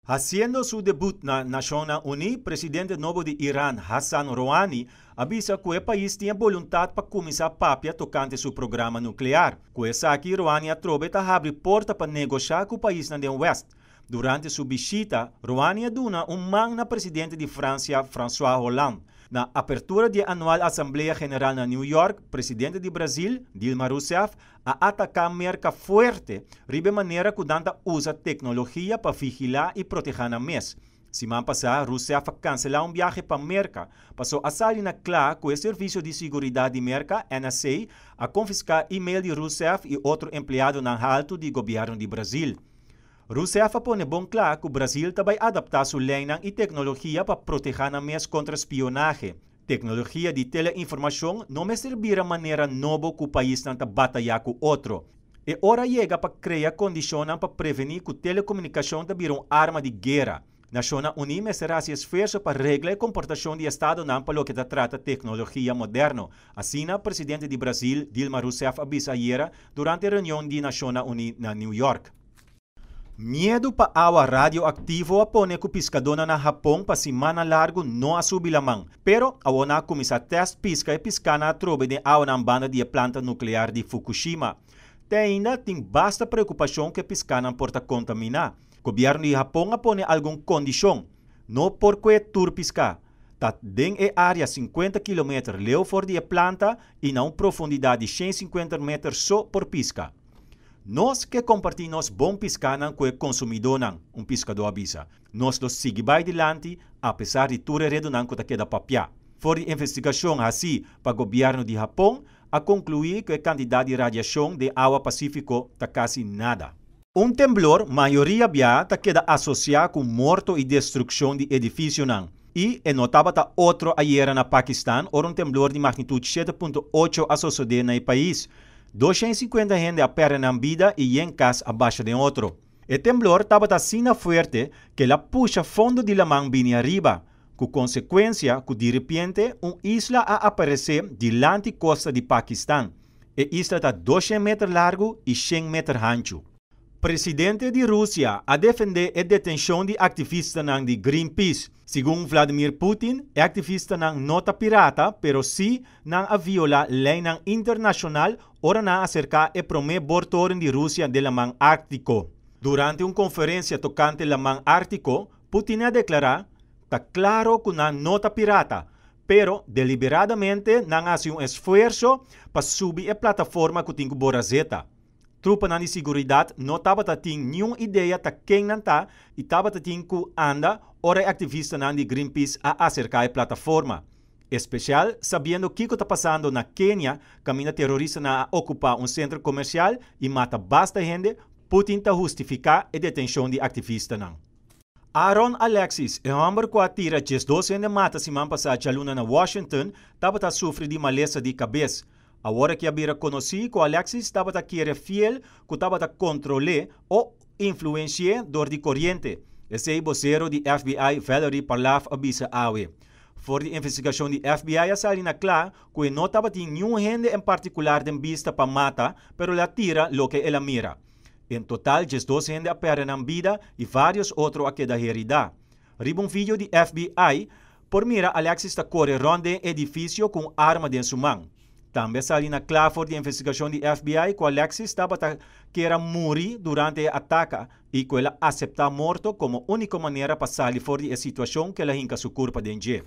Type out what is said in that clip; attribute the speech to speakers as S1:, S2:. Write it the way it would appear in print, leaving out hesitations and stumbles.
S1: Hasiendo su debut na Nashonnan Uní, presidente nobo di Iran, Hassan Rouhani, a bisa ku e pais tin e boluntat pa kuminsá papia tokante su programa nuklear. Ku esaki, Rouhani atrobe ta habri porta pa negoshá ku paisnan den West. Durante su bishita, Rouhani a duna un man na presidente di Fransia, François Hollande. Na apertura di e anual Asamblea General na New York, presidente di Brasil, Dilma Rousseff, a ataká Merka fuerte riba e manera ku nan ta usa teknologia pa vigilá i protehá nan mes. Siman pasá, Rousseff a kanselá un biahe pa Merka, paso a sali na kla ku e Servisio di Siguridat di Merka, NSA, a konfiská e-mail di Rousseff i otro empleadonan haltu di gobièrnu di Brasil. Rousseff a pone bon kla ku Brasil ta bai adaptá su leinan i teknologia pa protehá nan mes kontra spionahe. Teknologia di teleinformashon no mester bira manera nobo ku paisnan ta batayá ku otro. E ora a yega pa krea kondishonnan pa prevení ku telekomunikashon ta bira un arma di guera. Nashonnan Uní mester hasi esfuerso pa regla e komportashon di estadonan pa loke ta trata teknologia moderno, asina presidente di Brasil, Dilma Rousseff a bisa ayera durante reunion di Nashonnan Uní na New York. Miedu pa awa radioaktivo a pone ku piskadónan na Hapon pa simannan largu no a subi laman. Pero, awor nan a kuminsá tèst piska e piskánan atrobe den awanan banda di e planta nuklear di Fukushima. Te ainda tin basta preokupashon ku e piskánan por ta kontaminá. Gobièrnu di Hapon a pone algun kondishon, No por kue tur piská. Ta den e área sinkuenta kilometer leu for di e planta i na un profundidat di shen sinkuenta meter so por piska. Nos ke kompartí nos bon piskánan ku e konsumidónan, un piskadó a bisa. Nos lo sigui bai dilanti apesar di tur e redonan ku ta keda papiá. For di investigashon hasí pa gobièrnu di Hapon a konkluí ku e kantidat di radiashon den awa Pasífiko ta kasi nada. Un temblor mayoria bia ta keda asosiá ku morto i destrukshon di edifisionan. I e no tabata otro ayera na Pakistan ora un temblor di magnitut 7.8 a sosodé na e pais. 250 hende a pèrdè nan bida i yen kas a basha den otro. E temblor tabata asina fuerte ku el a pusha fondo di laman bini ariba, ku konsekuensia ku diripiente un isla a aparesé dilanti kosta di Pakistan. E isla ta 200 meter largu i 100 meter hanchu. Presidente di Rusia a defendé e detenshon di aktivistanan di Greenpeace. Segun Vladimir Putin, e aktivistanan no ta pirata, pero sí nan a violá leinan internashonal ora nan a aserká e promé boortoren di Rusia den laman Árktiko. Durante un konferensia tokante laman Árktiko, Putin a deklará, Ta klaro ku nan no ta pirata, pero deliberadamente nan a hasi un esfuerso pa subi e plataforma ku tin ku bora zeta. Trupanan di siguridat no tabata tin niun idea ta ken nan ta i tabata tin ku anda ora e aktivistanan di Greenpeace a aserká e plataforma. Espesial sabiendo kiko ta pasando na Kenia kaminda teroristanan a okupá un sentro komersial i mata basta hende, Putin ta hustifiká e detenshon di aktivistanan. Aaron Alexis, e hòmber ku a tira 12 hende mata siman pasá djaluna na Washington, tabata sufri di malesa di kabes. Awor aki a bira konosí ku Alexis tabata kere fiel ku tabata kontrol'é o influensi'é dor di koriente. Esei bosero di FBI Valerie Parlaf a bisa awe. For di investigashon di FBI a sali na kla ku e no tabatin niun hende en partikular den bista pa mata, pero el a tira loke el a mira. En total 12 hende a pèrdè nan bida i vários otro a keda heridá. Riba un video di FBI por mira Alexis ta kore rònt den e edifisio ku un arma den su man. Tambe a sali na kla for di investigashon di FBI ku Alexis tabata kier a muri durante e ataka i ku el a aseptá morto komo úniko manera pa sali for di e situashon ku el a hinka su kurpa den dje.